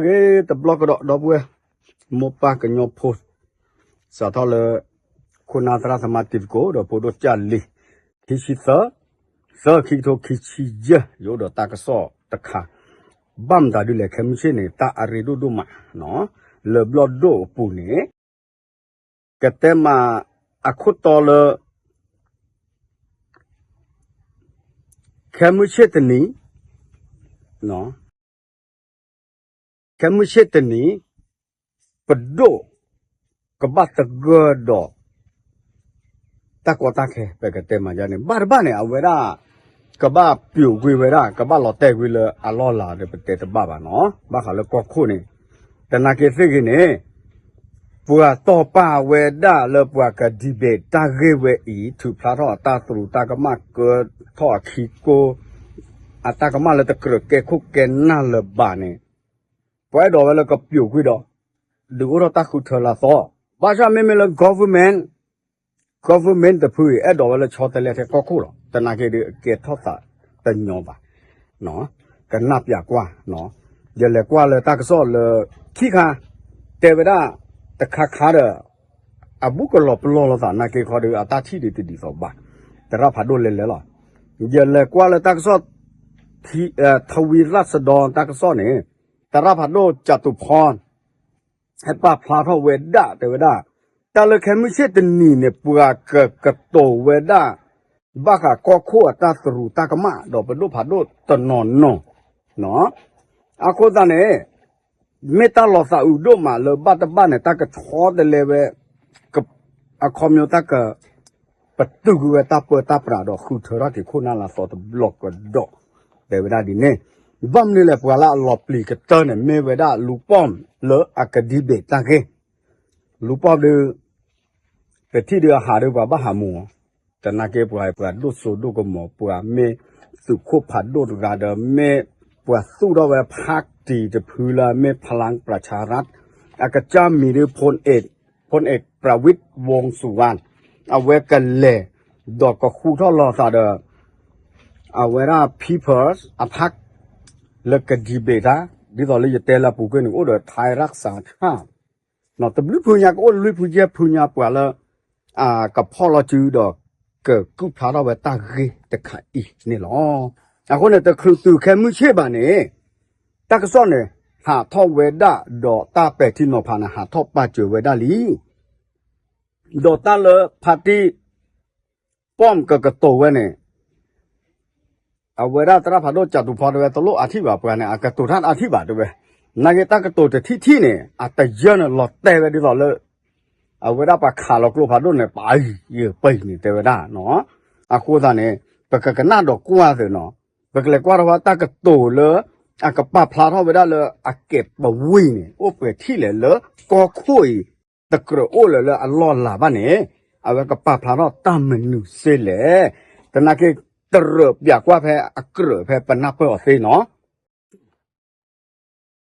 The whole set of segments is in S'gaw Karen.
ဂ့ၤတဘျီကဒီး ဒီပုၢ်ဝဲၢ် မိၢ်ပၢ်ကညီဖိ စးထီၣ်လၢ ခိၣ်နၢ်သရၣ်သမါတံၤသကိး ဒီးဖိဒိၣ်ကၢ်လံၤ ခံဆံသၢ သၢ ခံကထိခံဆံယဲၢ် ယအိၣ်ဒီးတၢ်ကစီၣ်တခါ ဘၣ်မတၤဒ်လဲၣ် ခဲမုၢ်ဆ့ၣ်န့ၣ် တၢ်အရ့ဒိၣ်ဒိၣ်မး လၢဘျီၣ်ဒိၣ်အပူၤန့ၣ် ကတဲမးအခိၣ်တီလၢ ခဲမုၢ်ဆ့ၣ်တနံၤ ခဲမုၢ်ဆ့ၣ်တနံၤ ပဒိၣ်ကဘၣ်သဂၢၢ်ဒီး တၢ်ကီတၢ်ခဲ ပကတဲမးယါန့ၣ် ဘၣ်တဘၣ်န့ၣ် အဝဲဒၣ် ကဘၣ်ပျိာ်ကွံာ်ဝဲဒၣ် ကဘၣ်လီၤတဲာ်ကွံာ်လၢအလီၢ်လၤဒီး ပတဲတဘၣ်ဘၣ်နီၤ ဘၣ်ဃးလၢကီၢ်ခိၣ်န့ၣ် သနာ်က့သ့ၣ်ဂ့ၤန့ၣ် ပှၤတီၢ်ပာ်ဝဲဒၣ်လၢပှၤက debate တၢ်ဂ့ၢ်ဝဲအံၤ ထုးဖျါထီၣ်အတၢ်သရူးတၢ်ကမၣ် ကၢထီၣ်အခံကိ အတၢ်ကမၣ်လၢတကြၢးကဲခိၣ်ကဲနၢ်လၢၤဘၣ်န့ၣ် ပှၤအဲၣ်ဒိးဝဲလၢကပျိာ်ကွံာ်ဒီး ဒုးအိၣ်ထီၣ်တၢ်ဃုထၢလၢအသီ ဘၣ်ဆၣ်မ့မ့ၢ်လၢ government government တဖုအံၤ အဲၣ်ဒိးဝဲလၢဆီတလဲထဲကီၢ်ခိၣ်လီၤ. သနာ်က့ဒုးအကဲထီၣ်သးတညီဘၣ်. ကနၣ်ပျးကွၢ်, ယလဲၤကွၢ်လၢတၢ်ကစီၣ်လၢ ခံခါ တဲဝဲဒၣ် တခါခါဒီး အဘူးကလီၤပလီၢ်လိာ်သး နာ်က့ခီဒုး အတၢ်ထံၣ်ဒုးတဒ်သိးဘၣ်. သရၣ်ဖးဒိၣ်လဲၤလဲၤလီၤ. ယလဲၤကွၢ်လၢတၢ်ကစီၣ် ထဝံရၣ်စဒီ တၢ်ကစီၣ်န့ၣ် သရၣ်ဖးဒိၣ်ကၠးတူးဖီ ဟဲပာ်ဖျါထီၣ်ဝဲဒၣ် တဲဝဲဒၣ် တၢ်လၢခဲမုၢ်ဆ့ၣ်တနံၤန့ၣ် ပှၤကကတိၤဝဲဒၣ် ဘၣ်ဃးကီၢ်ခိၣ်အတၢ်သရူးတၢ်ကမၣ် ဒီးပဒိၣ်ဖးဒိၣ်တနီၤနီၤ အဃိသတးန့ၣ် မ့ၢ်တၢ်လီၤသးအုးဒိၣ်မးလၢဘၣ်တဘၣ်န့ၣ် တၢ်ကဆီတလဲဝဲ အခီပညီတၢ်က ပတုာ်ကွံာ်ဝဲတၢ်ပၢတၢ်ပြးဒီးဃုထၢထီၣ်က့ၤခိၣ်နၢ်လၢအသီတဘျီကဒီး တဲဝဲဒၣ်ဒ်န့ၣ်. ဘၣ်မနုၤလဲၣ် ပှၤလၢအလီၤပျံၤကတၢၢ်န့ၣ် မ့ၢ်ဝဲဒၣ်လူၤပီၣ်လၢအကဒံဘ့ၣ်တၢ်ဂ့ၢ် လူၤပီၣ်ဒုး ပထံၣ်ဒုးအဟးဒုးပှၤဘၣ်ဟးမူၤအီၤ, သနာ်က့ပှၤ ပှၤဒိၣ်စိဒိၣ်ကမီၤ ပှၤမ့ၢ်သုးခိၣ်ဖးဒိၣ်တဂၤဒီး မ့ၢ်ပှၤသူၣ်ထီၣ်ဝဲ party တဖုလၢမ့ၢ် พลังประชารัฐ အကစၢ်မံၤဒုး พลเอก พลเอกประวิตรวงษ์สุวรรณ အဝဲကလဲၤ ဒီးကဃူထီၣ်လီၤသးဒီး အဝဲဒၣ် People's အ park လၢကဒံဘ့ၣ်တၢ် ဒ်သိးလၢယတဲလၢအပူၤကွံာ်န့ၣ် အိၣ်ဒီး ไทยรักษาชาติ တဘျုးဖုညါကအိၣ်လွံၢ်ဖုယဲၢ်ဖုညါပှၤလၢ ကဖီၣ်လီၤစုဒီး ကကူၣ်ဖျါထီၣ်ဝဲတၢ်ဂ့ၢ်တခါအံၤန့ၣ်လီၤ. အဃိန့ၣ် တချုးသုးခဲမုၢ်ဆ့ၣ်ဘၣ်န့ၣ် တၢ်ကစီၣ်န့ၣ် ဟးထီၣ်ဝဲဒၣ်ဒီးတၢ်ပဲာ်ထံနီၤဖးန့ၣ် ဟးထီၣ်ပာ်စၢၤဝဲဒၣ်လံ ဒီးတၢ်လၢဖါတံၢ် ပီၣ်ကကတိၤဝဲန့ၣ် အဝဲဒၣ်သရၣ်ဖးဒိၣ်ကၠးတူးဖီတဲဝဲ တလိၣ်အါထံၣ်ဘၣ်ပှၤန့ၣ် အကတိၤတၢ်အါထံၣ်ဘၣ်တဲဝဲ, နာ်က့တၢ်ကတိၤတထံၣ်ထံၣ်န့ၣ် အတယၢၢ်န့ၣ်လီၤတဲာ်ဝဲဒ်သိးလၢ အဝဲဒၣ်ပှၤခးလီၤကျိဖးဒိၣ်န့ၣ် ပာ်ယပၢၢ်န့ၣ်တဲဝဲဒၣ်နီၤ, အဃိသတးန့ၣ် ပကကနၣ်ဒီးကွၢ်သ့နီၤ, ပကလဲၤကွၢ်ထီၣ်ဝဲတၢ်ကတိၤလၢ အကပာ်ဖျါထီၣ်ဝဲဒၣ်လၢအကဲပဝံၤန့ၣ် အိၣ်ပှဲၤထံၣ်လဲၣ်လၢကီၢ်ခိၣ်အံၤ တကြၢးအိၣ်လၢၤလၢအလီၢ်လၤဘၣ်န့ၣ် အဝဲကပာ်ဖျါထီၣ်တၢ်မနုၤစ့လဲၣ်, သနာ်က့ တရၢးပၠးကွၢ်ဖဲအကြၢးဖဲပနၢ်ပၢၢ်အီၤသ့နီၤ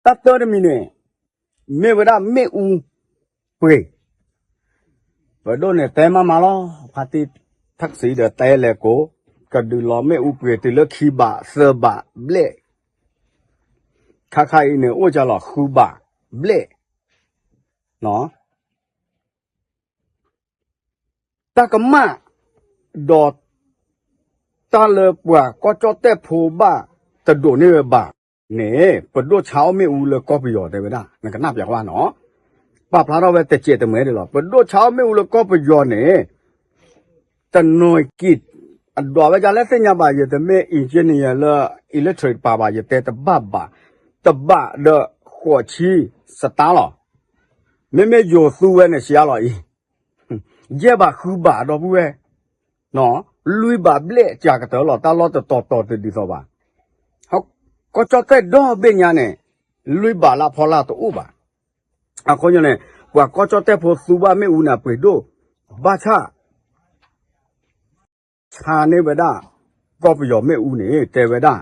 တၢ်တၢတမံၤန့ၣ် မ့ၢ်ဝဲဒၣ်မ့ၣ်အူပှ့ၤ, ပဒိၣ်န့ၣ်တဲမးမးလီၤ, ဖါတံၢ်ထၣ်စံဒီးတဲလဲၤကိး, ကဒုးလီၤမ့ၣ်အူပှ့ၤတုၤလၢခံဘးသၢဘးဘျဲၣ်, ခါခါအံၤန့ၣ် အိၣ်ကလီၤဃုဘးဘျဲၣ် တၢ်ကမၣ် ဒီး တၢ်လၢပှၤကီၢ်ကၠီၣ်တဲၣ်ဖိဘၣ်တဒိးန့ၢ်ဝဲဘၣ်န့ၣ် ပဒိၣ်ဆါအီၣ်မ့ၣ်အူလၢကီၢ်ပယီၤတဲဝဲဒၣ် နကနၣ်ပျးကွၢ်နီၤ, ပာ်ဖျါထီၣ်ဝဲတစဲးတမဲာ်ဒံးလီၤ. ပဒိၣ်ဆါအီၣ်မ့ၣ်အူလၢကီၢ်ပယီၤန့ၣ် တနီၤက့ၤ အဒွးဝဲဒ်လဲၣ်သ့ၣ်ညါဘၣ် ယတမ့ၢ် engineer လၢ electric တပၤဘၣ် ယတဲတဘၣ်ဘၣ်, တဘးဒီးဃိးဆံ စတါလီၤ. မ့မ့ၢ်ယိၤသူဝဲန့ၣ် စံးအါလီၤအံၤ ယဲၢ်ဘးဃုဘးဒီပုၢ်ဝဲၢ်, လွံၢ်ဘးဘျဲၣ်ကကတၢၢ်လီၤ တၢ်လီၢ်တတီၤတီၤတဒ်သိးဘၣ်. ကီၢ်ကၠီၣ်တဲၣ်ဒီဘ့ၣ်ညါန့ၣ် လွံၢ်ဘးလၢအဖီလာ်တအိၣ်ဘၣ်. အဃိန့ၣ် ပှၤကီၢ်ကၠီၣ်တဲၣ်ဖိသူဘၣ်မ့ၣ်အူန့ၣ် အပှ့ၤဒိၣ်, ဘၣ်ဆၣ် ဆါန့ၢ်ဝဲဒၣ် ကီၢ်ပယီၤမ့ၣ်အူန့ၣ် တဲဝဲဒၣ်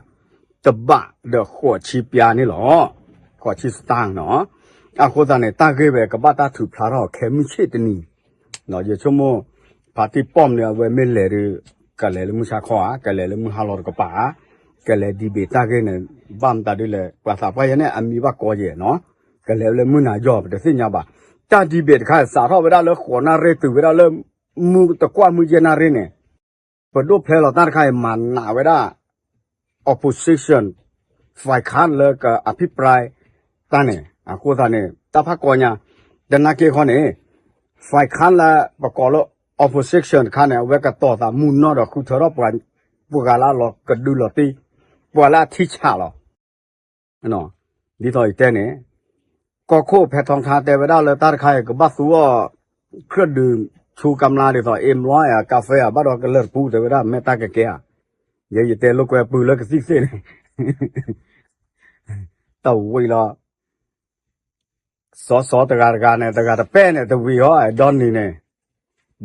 တဘးဒီးဃိးဆံပျါန့ၣ်လီၤ. ဃိးဆံစတါနီၤ. အဃိသတးန့ၣ် တၢ်ဂ့ၢ်ဝဲကဘၣ်တၢ်ထုးဖျါထီၣ်ခဲမုၢ်ဆ့ၣ်တနံၤ, ယဆိကမိၣ် ဖါတံၢ်ပီၣ်န့ၣ် အဝဲမ့ၢ်လဲၤဒီး ကလဲၤလၢမုၢ်ဆါခီဧါ ကလဲၤလၢမုၢ်ဟါလီၤတကပၤဧါ, ကလဲၤ debate တၢ်ဂ့ၢ်န့ၣ် ဘၣ်မတၤဒ်လဲၣ် ပှၤသးပှၢ်ယဲန့ၣ် အမံၤဘၣ်ကီယဲၢ်နီၤ, ကလဲၤလၢမုၢ်နၤယီၤ ပတသ့ၣ်ညါဘၣ်. တၢ် debate တခါစးထီၣ်ဝဲဒၣ်လၢဃိးနၣ်ရံၣ်တုၤဝဲဒၣ်လၢ မုၢ်တကွၢ်မုၢ်ယဲၢ်နၣ်ရံၣ်န့ၣ် ပဒိၣ်ဖျဲလီၤတၢ်တခါအံၤ မၤနးဝဲဒၣ် opposition ฝ่ายค้าน လၢက อภิปราย တၢ်န့ၣ် အဃိသတးန့ၣ် တၢ်ဖးကီညါ သနာ်က့ဃီန့ၣ် ฝ่ายค้าน လၢပကိးလၢ opposition တခါန့ၣ် အဝဲကတီၤသးမုၢ်နီၢ်ဒီးဃုထၢထီၣ်ပှၤ ပှၤဂၤလၢအလီၤကဒုလီၤတံၢ် ပှၤလၢအထံဆးလီၤ ဒ်သိးယတဲန့ၣ် ကီၢ်ခိၣ်ဖဲထီထါတဲဝဲဒၣ်လၢတၢ်တခါအံၤ ကဘၣ်သူအီၤ เครื่องดื่มชูกำลัง ဒ်သိး เอ็มร้อย ဧါ กาแฟ ဧါ ဘၣ်ဒီးကလၢၢ်တပူၤ တဲဝဲဒၣ် မ့ၢ်တၢ်ကကဲဧါ. ယဲယတဲလိာ်ကွဲပုၢ်လၢကသံၣ်သ့ၣ်န့ၣ် တဝံၤလီၤ စီၤစီၤတဂၤတဂၤန့ၣ် တဂၤတပဲၢ်န့ၣ် တဝံၤဟီ ဒီနံၤန့ၣ်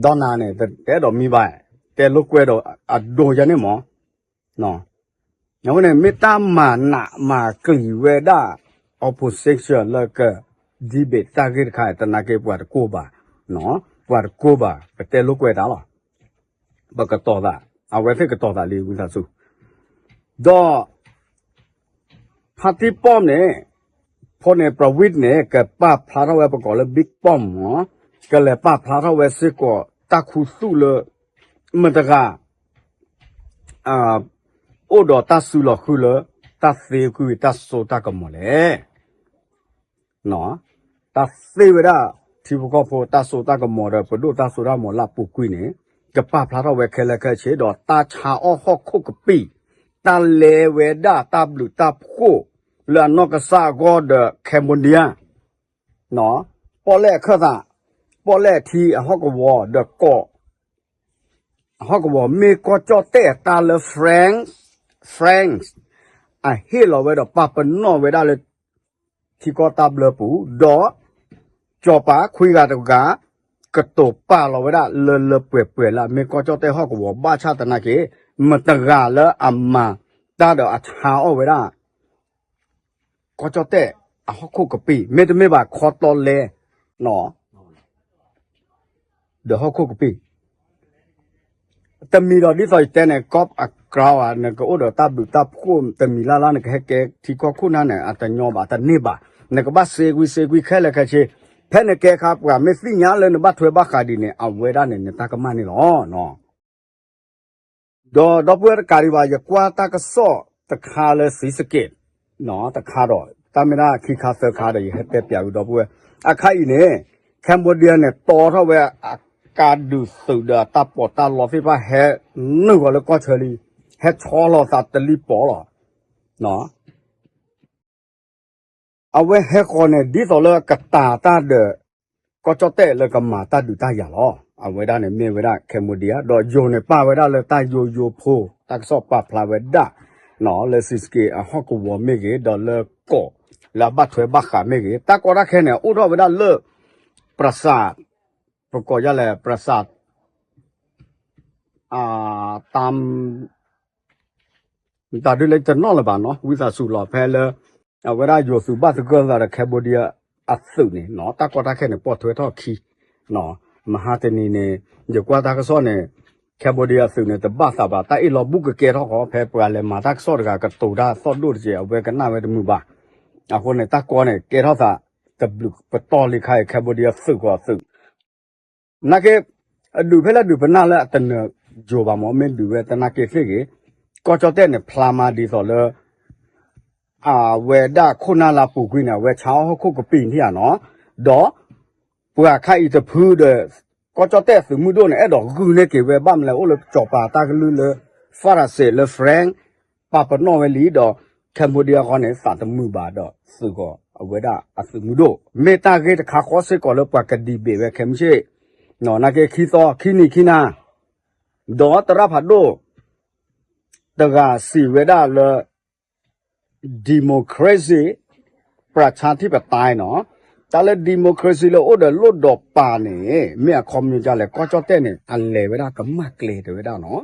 ဒီနၤန့ၣ် တအဲၣ်ဒိးမံဘၣ် တဲလိာ်ကွဲဒီးအဒိယၤန့ၣ်မး အဝဲန့ၣ် မ့ၢ်တၢ်မၤနးမၤကျံၤဝဲဒၣ် opposition လၢက debate တၢ်ဂ့ၢ်တခါ သနာ်က့ပှၤတကိၢ်ဘၣ် ပှၤတကိၢ်ဘၣ် ပတဲလိာ်ကွဲတၢ်လီၤ ပကတီၤသး အဝဲသ့ၣ်ကတီၤသးလံ ဝံသးစူၤ ဒီး ဖါတံၢ်ပီၣ်န့ၣ် ဖိန့ၣ် ပြဝံၣ်န့ၣ် ကပာ်ဖျါထီၣ်ဝဲပကိးလၢ big bomb မး ကလဲၤပာ်ဖျါထီၣ်ဝဲစ့ၢ်ကီး တၢ်ခူသူၣ်လၢ မတၤတဂၤ အိၣ်ဒီးတၢ်စုလီၤဃုလၢ တၢ်သ့ကွံာ်တၢ်စိတၢ်ကမီၤလဲၣ် တၢ်သ့ဝဲဒၣ် ထံဖိကီၢ်ဖိတၢ်စိတၢ်ကမီၤဒီး ပဒိၣ်တၢ်စိတၢ်ကမီၤလၢအပူၤကွံာ်န့ၣ် ကပာ်ဖျါထီၣ်ဝဲခဲလၢာ်ခဲဆ့ဒီး တၢ်ဆါအီၣ်ဟီၣ်ခိၣ်ကပံာ် တၢ်လဲၤဝဲဒၣ်တၢ်ဘျုးတၢ်ဖှိၣ် လၢအနီၢ်ကစၢ်အဂီၢ်ဒီး Cambodia ပီၣ်လဲၣ်အခၢၣ်သး ပီၣ်လဲၣ်အထံအဟီၣ်ကဝီၤဒီးကီၢ် အဟီၣ်ကဝီၤမ့ၢ်ကီၢ်ကၠီၣ်တဲၣ်အတၢ်လၢ France France အဟ့ၣ်လီၤဝဲဒီးပာ်ပနီၣ်ဝဲဒၣ်လၢ ထံကီၢ်တၢ်ဘျၢပူၤ ဒီး ကၠီၤပၤခွံဂၤတဂၤ ကတိၤပာ်လီၤဝဲဒၣ်လၢလၢပှဲၤပှဲၤလၢအမ့ၢ်ကီၢ်ကၠီၣ်တဲၣ်ဟီၣ်ကဝီၤ ဘၣ်ဆၣ်သနာ်က့ မတၤတဂၤလၢအမၤတၢ်ဒီးအဆါအီၣ်ဝဲဒၣ် ကီၢ်ကၠီၣ်တဲၣ်အဟီၣ်ခိၣ်ကပံာ် မ့တမ့ၢ်ဘၣ်ခီတီလဲ ဒီးဟီၣ်ခိၣ်ကပံာ် တမံၤဒီးဒ်သိးယတဲန့ၣ် ကီၢ်အကြၢးဧါ နကအိၣ်ဒီးတၢ်ဘျုးတၢ်ဖှိၣ်တမံၤလၢ်လၢ် နကဟဲကဲထံကီၢ်ခိၣ်နၢ်န့ၣ် အတညီဘၣ် တန့ၢ်ဘၣ် နကဘၣ်စ့ကွံစ့ကွံခဲလၢာ်ခဲဆ့ ဖဲနကဲခါပှၤမ့ၢ်သ့ၣ်ညါလၢနဘၣ်ထွဲဘၣ်ဃးဒ်န့ၣ် အဝဲဒၣ်န့ၣ် နတၢ်ကမၣ်န့ၣ်လီၤ. ဒီးဒီပုၢ်ဝဲၢ်တကးဒံးဘၣ် ယကွၢ်တၢ်ကစီၣ်တခါလၢ ศรีสะเกษ တခါဒီး တၢ်မ့ၢ်ဒၣ်ခံခါသၢခါဒီး ယဟဲတဲပၠးဝံၤဒီပုၢ်ဝဲၢ် အခါအံၤန့ၣ် Cambodia န့ၣ် တီထီၣ်ဝဲအကါဒုးသုးဒီးအတၢ်ပီးတၢ်လီသ့ၣ်တဖၣ် ဟဲနုာ်ဃီၤလၢကီၢ်ဆၢလံ ဟဲဆီလီၤသးတလံပီၤလီၤ. အဝဲဟဲဃီၤန့ၣ် ဒ်သိးလၢကတာ်တၢ်ဒီး ကီၢ်ကၠီၣ်တဲၣ်လၢကမၤတၢ်ဒုးတၢ်ယၤလီၤ. အဝဲဒၣ်န့ၣ်မ့ၢ်ဝဲဒၣ် Cambodia ဒီးယိၤန့ၣ်ပာ်ဝဲဒၣ်လၢတၢ်ယိယိဖိ တၢ်ကစီၣ်ပာ်ဖျါဝဲဒၣ် လၢ ศรีสะเกษ အဟီၣ်ကဝီၤမ့ၢ်ဂ့ၤ ဒီးလၢကီၢ်လၢအဘၣ်ထွဲဘၣ်ဃးမ့ၢ်ဂ့ၤ တၢ်ကီတၢ်ခဲန့ၣ် အိၣ်ထီၣ်ဝဲဒၣ်လၢ ပြစး ပကိးယလဲၣ် ပြစး တၢ် တၢ်ဒ်လဲၣ်တနီၤလၢၤဘၣ်နီၤ ဝံသးစူၤလီၤဖဲလၢ အဝဲဒၣ်ယိၤသုးဘၣ်သဂၢၢ်သးဒီး Cambodia အသုးန့ၣ်နီၤ တၢ်ကီတၢ်ခဲန့ၣ် ပိာ်ထွဲထီၣ်ခံ မဟါတနံၤန့ၣ် ယကွၢ်တၢ်ကစီၣ်န့ၣ် Cambodia အသုးန့ၣ် တဘၣ်သးဘၣ် တၢ်အ့ၣ်လီၤဘူးကကဲထီၣ်ဃီ ဖဲပှၤလဲၤမၤတၢ်ကစီၣ်တဂၤ ကတိၤတၢ်သီၣ်ဒိၣ်တက့ၢ် အဝဲကနၣ်ဝဲတမုာ်ဘၣ်. အဃိန့ၣ် တၢ်ကီန့ၣ် ကဲထီၣ်သး တဘျုးပတီၢ်လံခါအံၤ Cambodia သုးဃီသုး နာ်က့ အဒုးဖဲလဲၣ်ဒုးပနၢ်လၢအတနၢၤယိၤဘၣ်မ့ၢ် မ့ၢ်ဒုးဝဲသနာ်က့သ့ၣ်ဂ့ၤ, ကီၢ်ကၠီၣ်တဲၣ်န့ၣ် ဖျါမးဒ်သိးလၢ အဝဲဒၣ်ခိၣ်နၢ်လၢပူၤကွံာ်န့ၣ် အဝဲဆါအီၣ်ဟီၣ်ခိၣ်ကပံာ်ထံၣ်ဧါနီၤ, ဒီး ပှၤခါအံၤတဖုဒီး ကီၢ်ကၠီၣ်တဲၣ်သုးမုၢ်ဒိၣ်န့ၣ် အဲၣ်ဒိးဂုာ်န့ၢ်က့ၤဝဲ ဘၣ်မနုၤလဲၣ် အိၣ်လၢကစီၤပၤတၢ်ကလုၢ်လၢ ဖရၣ်စ့ၣ်လၢ France ပာ်ပနီၣ်ဝဲလံဒီး Cambodia ဃီန့ၣ် သးတမုာ်ဘၣ်ဒီးသုးဂီၤ အဝဲဒၣ်အသုးမုၢ်ဒိၣ် မ့ၢ်တၢ်ဂ့ၢ်တခါဃီစ့ၢ်ကီးလၢပှၤကဒံးဘ့ၣ်ဝဲခဲမုၢ်ဆ့ၣ်, နာ်က့ခံသီ ခံနံၤခံနၤ ဒီးသရၣ်ဖးဒိၣ် တဂၤစံးဝဲဒၣ်လၢ democracy ပြၢးဆါထံၣ်ပတၢ်နီၤ, တၢ်လၢ democracy လၢအိၣ်ဒီးလိၣ်ဒီးပာ်န့ၣ် မ့ၢ်အခီပညီဒ်လဲၣ် ကီၢ်ကၠီၣ်တဲၣ်န့ၣ် အလဲၤဝဲဒၣ်ကမၣ်ကျဲတဲဝဲဒၣ်နီၤ,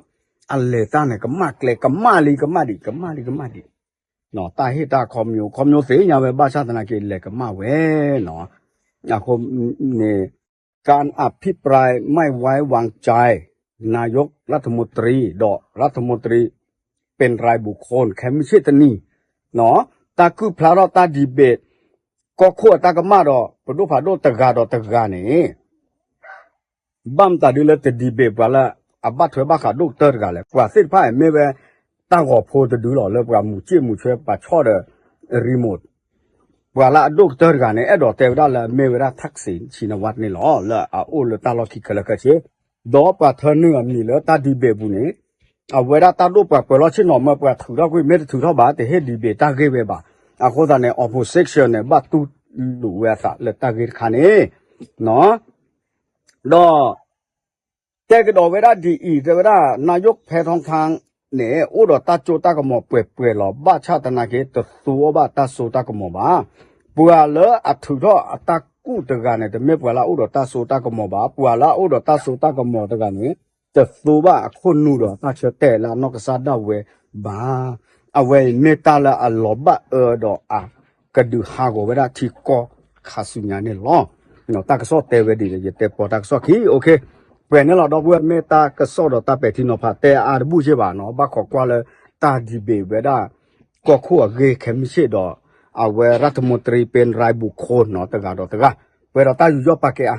အလဲၤတၢ်န့ၣ် ကမၣ်ကျဲ ကမၣ်လံ ကမၣ်ဒံး ကမၣ်လံ ကမၣ်ဒံး တၢ်ဟ့ၣ်တၢ်ခီပညီ ခီပညီသ့ၣ်ညါဝဲ ဘၣ်ဆၣ်သနာ်က့ လဲၤကမၣ်ဝဲနီၤ, အဃိန့ၣ် การอภิปรายไม่ไว้วางใจนายกรัฐมนตรี ဒီး รัฐมนตรี ပၢၢ်ရၤဘူၣ်ခိၣ် ခဲမုၢ်ဆ့ၣ်တနံၤ တၢ်ကုၢ်ဖျါထီၣ်တၢ် debate ကီၢ်ခိၣ်အတၢ်ကမၣ်ဒီး ပဒိၣ်ဖးဒိၣ်တဂၤဒီးတဂၤန့ၣ် ဘၣ်မတၤဒုလၢတ debate ပှၤလၢအဘၣ်ထွဲဘၣ်ဃးဒိၣ်ကတၢၢ်တဂၤလဲၣ်. ပှၤသ့ၣ်တဖၣ်အံၤမ့ၢ်ဝဲ တၢ်ဂီၤဖိတဒုလီၤ လၢပှၤမူးစ့ၣ်မူးဆွဲပှၤဆီၣ်ဒီး remote ပှၤလၢအဒိၣ်ကတၢၢ်တဂၤန့ၣ် အဲၣ်ဒိးတဲဝဲဒၣ်လၢအမ့ၢ်ဝဲဒၣ် Thaksin Shinawatra န့ၣ်လီၤ လၢအအိၣ်လၢတၢ်လီၢ်ခံခဲလၢာ်ခဲဆ့ ဒီးပှၤထၢနုာ်အမံၤလၢတၢ် debate ပူၤန့ၣ် အဝဲဒၣ်တၢ်ဒိၣ်ပှၤပၢၤလီၢ်ဆ့ၣ်နီၤ မၢပှၤထုးထီၣ်ကွံာ် မ့ၢ်တထုးထီၣ်ဘၣ် တဟ့ၣ် debate တၢ်ဂ့ၢ်ဝဲဘၣ်. အဃိသတးန့ၣ် opposition န့ၣ် ဘၣ်တူၢ်လိာ်ဝဲအသးလၢတၢ်ဂ့ၢ်တခါန့ၣ် ဒီး တဲကဒီးဝဲဒၣ်ဒ်အံၤ တဲဝဲဒၣ် နါယိၣ်ဖဲထီထါန့ၣ် အိၣ်ဒီးတၢ်စိတၢ်ကမီၤပှဲၤပှဲၤလီၤ ဘၣ်ဆၣ်သနာ်က့ တသူအီၣ်ဘၣ်တၢ်စိတၢ်ကမီၤဘၣ်. ပှၤလၢအထုးထီၣ်အတၢ်ကူၣ်တဂၤန့ၣ် တမ့ၢ်ပှၤလၢအအိၣ်ဒီးတၢ်စိတၢ်ကမီၤဘၣ်. ပှၤလၢအအိၣ်ဒီးတၢ်စိတၢ်ကမီၤတဂၤန့ၣ် တသူဘၣ်အခိၣ်နူာ်ဒီးတၢ်ဆၢတဲာ်လၢအနီၢ်ကစၢ်ဒၣ်ဝဲဘၣ်. အဝဲအံၤမ့ၢ်တၢ်လၢအလီၤဘၣ်အၢဒီးအကဒုးဟးဂီၤဝဲဒၣ်ထံကီၢ်ခါဆူညါန့ၣ်လီၤ. တၢ်ကစီၣ်တဲဝဲဒ်န့ၣ် ယတဲပီတၢ်ကစီၣ်ခံ ပှဲၤန့ၣ်လီၤ ဒီပုၢ်ဝဲၢ် မ့ၢ်တၢ်ကစီၣ်ဒီးတၢ်ပဲာ်ထံနီၤဖး တဲအါတဘူၣ်စ့ၢ်ဘၣ်နီၤ ဘၣ်ခိးကွၢ်လၢတၢ် debate ဝဲဒၣ် ကီၢ်ခိၣ်အဂ့ၢ်ခဲမုၢ်ဆ့ၣ်ဒီး အဝဲ ရၣ်တမူတရံ ပၢၢ်ရၤဘူၣ်ခိၣ်နီၤ တဂၤဒီးတဂၤ ပှဲၤဒီးတၢ်ယူးယီၣ်ပာ်ကဲအါ